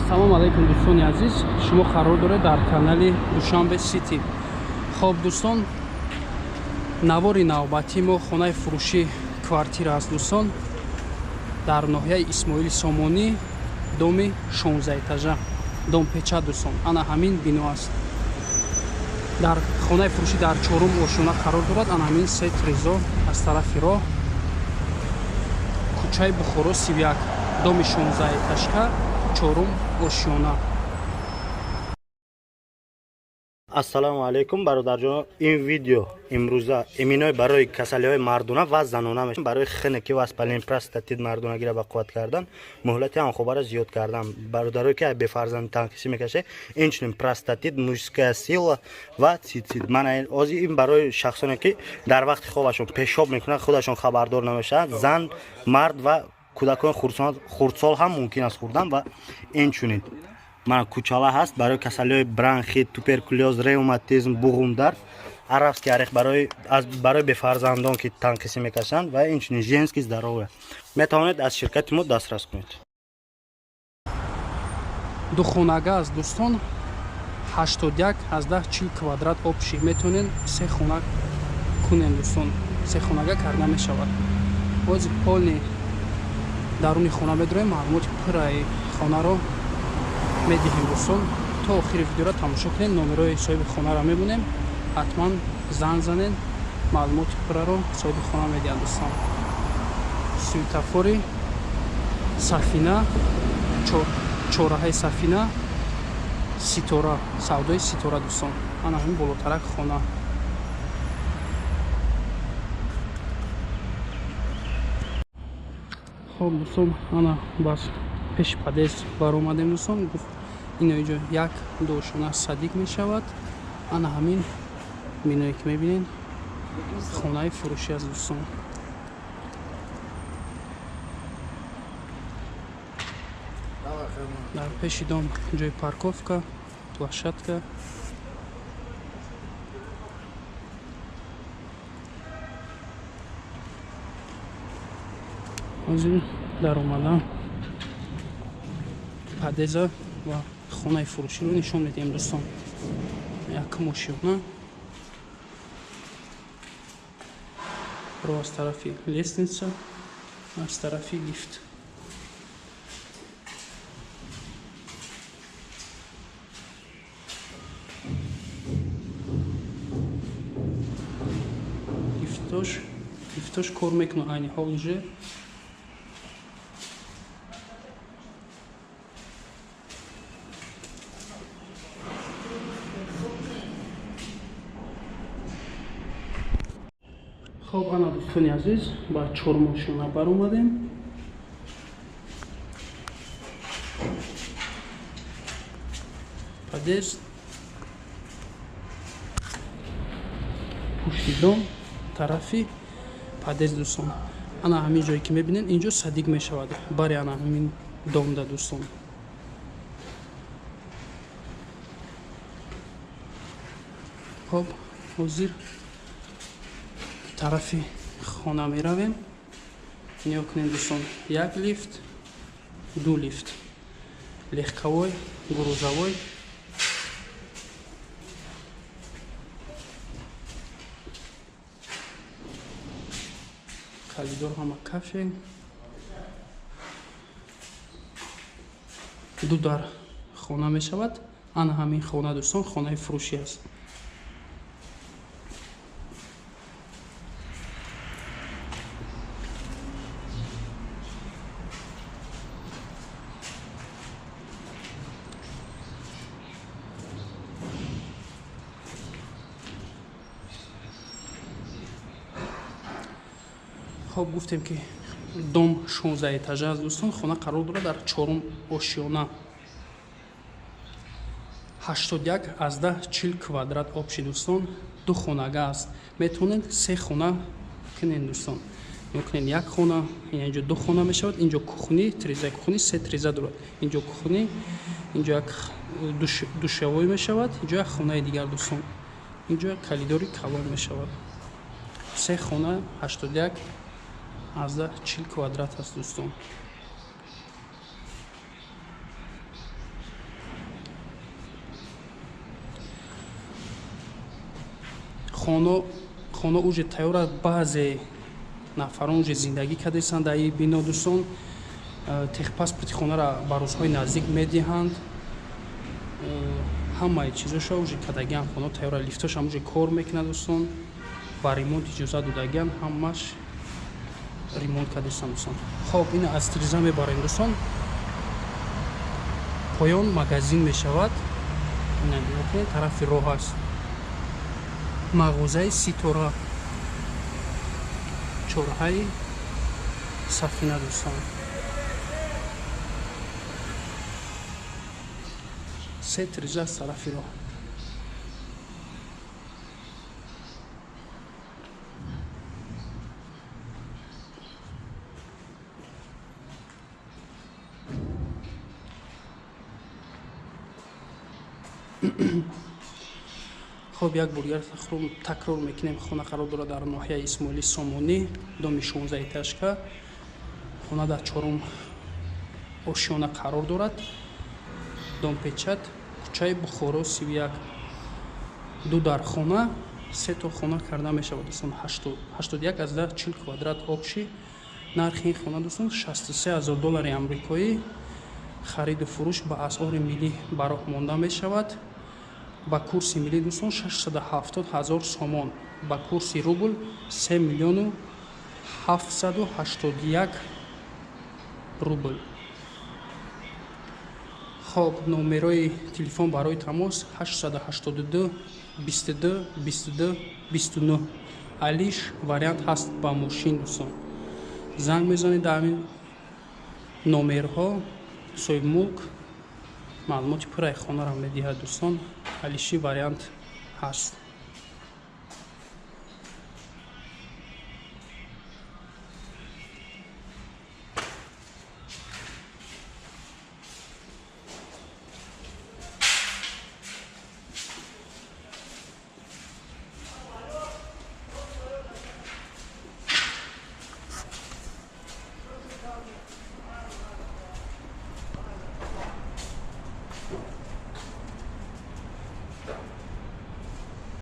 Ассалому алайкум, дӯстони азиз. Шумо қарор доред дар канали Душанбе Сити. Хоб, дӯстон, навори навбатии мо хонаи фурӯшӣ квартира аст, дӯстон, дар ноҳияи Исмоили Сомонӣ, доми 16 этажа, дом печа, дӯстон. Ана ҳамин бино аст. Дар хонаи фурӯшӣ дар чорум ошёна қарор дорад. Ана ҳамин се тризо аз тарафи роҳ, кӯчаи Бухоро 31, доми 16 этажка, чорум ошёна. Ассалому алайкум, бародарҷон. Ин видео имрӯза иминой барои касалиҳои мардона ва занона мешавад, барои хунукӣ, воспаление, простатит, мардонагиро ба қувват кардан, муҳлати ҳамхобара зиёд кардан, бародарое ки бефарзанд танқисӣ мекашед, инчунин простатит, мужская сила ва цистит. Мана ози ин барои шахсоне ки дар вақти хобашон пешоб мекунанд, худашон хабардор намешаванд, зан, мард ва кӯдакони хурдсол ҳам мумкин аст хӯрдан. Ва инчунин мана кучала ҳаст барои касалиҳои бронхит, туберкулёз, ревматизм, буғумдард, арабский орех барои бефарзандон ки танқисӣ мекашанд, ва инчунин женский здоровье. Метавонед аз ширкати мо дастрас кунед. Духонага аст, дӯстон, 81 18 40 квадрат общий. Метавонед се хона кунем, дӯстон, се хонага карда мешавад. Бози полный даруни хона медорем, маълумоти пурраи хонаро медиҳем, дӯстон. То охири видеоро тамошо кунед. Номерои соҳиби хонаро мебинем, ҳатман занг занед, маълумоти пурраро соҳиби хона медиҳад, дӯстон. Светофори Сафина, чорраҳаи Сафина, Ситора, савдои Ситора, дӯстон. Ана ҳамин болотарак хона. Хоб, дӯстон, ана бас пеши подъезд баромадем, дӯстон. Гуфт, ино иҷо як дошона садик мешавад. Ана ҳамин биное ки мебинед, хонаи фурӯшӣ аст, дӯстон. Дар пеши дом ҷои парковка, площадка. Ҳозир даромада подъеза ва хонаи фурӯширо нишон медиҳем, дӯстон. Якум ошёна, ро аз тарафи лестница, аз тарафи лифт. Лифтош кор мекунад айни ҳол уже. Хоб, ана, дӯстони азиз, ба чормошона баромадем. Подъезд пушти дом, тарафи подъезд, дӯстон. Ана ҳамин ҷое ки мебинед, инҷо садик мешавад бари ана ҳамин домда, дӯстон. Хоб, ҳозир тарафи хона меравем. Нигоҳ кунед, дӯстон: як лифт, ду лифт, легковой, грузовой. Коридор ҳама кафе. Ду дар хона мешавад. Ана ҳамин хона, дӯстон, хонаи фурӯшӣ аст. Хоб, гуфтем ки дом 16 этажа аст, дӯстон. Хона қарор дорад дар чорум ошёна, 81 18 40 квадрат общий, дӯстон. Ду хонага аст, метавонед се хона кунед, дӯстон. Мекунед як хона, инҷо ду хона мешавад. Инҷо кухни, триза кухни, се триза дорад. Инҷо кухни, инҷо як душевой мешавад, инҷо як хонаи дигар, дӯстон, инҷо як коридори калон мешавад. Се хона, 81 18 40 квадрат аст, дӯстон. Хона уже тайёр аст. Баъзе нафарон уже зиндагӣ кардастанд дар ин бино дӯстон. Техпаспорти хонаро ба рӯзҳои наздик медиҳанд. Ҳамаи чизоша уже кардагиан, хона тайёр аст. Лифтошам уже кор мекунад дӯстон. Ба ремонт иҷозат додагиан, ҳамаш ремонт кардастанд дӯстон. Хоб, ина аз тиреза мебарем дӯстон. Поён магазин мешавад. Ина нигоҳ кунед, тарафи роҳ аст. Мағозаи Ситора, чорҳаи Сафина дӯстон. Се тиреза аз тарафи роҳ. Хоб, як бор дигар такрор мекунем. Хона қарор дорад дар ноҳияи Исмоили Сомонӣ, доми 16 этажка. Хона дар чорум ошёна қарор дорад. Домпечат, кӯчаи Бухоро 31. Ду дар хона, се то хона карда мешавад дӯстон. 81,40 квадрат общий. Нархи ин хона дӯстон 63 000 доллари амрикоӣ. Хариду фурӯш ба асъори миллӣ ба роҳ монда мешавад. Ба курси миллӣ дӯстон 670 000 сомон, ба курси рубл 3 миллиону 781 рубл. Хоб, номерои телефон барои тамос 882 22 22 29. Алиш вариант ҳаст ба мошин дӯстон. Занг мезанед дар ҳамин номерҳо, соҳибмулк маълумоти пурраи хонаро медиҳад дӯстон. Алиши вариант ҳаст.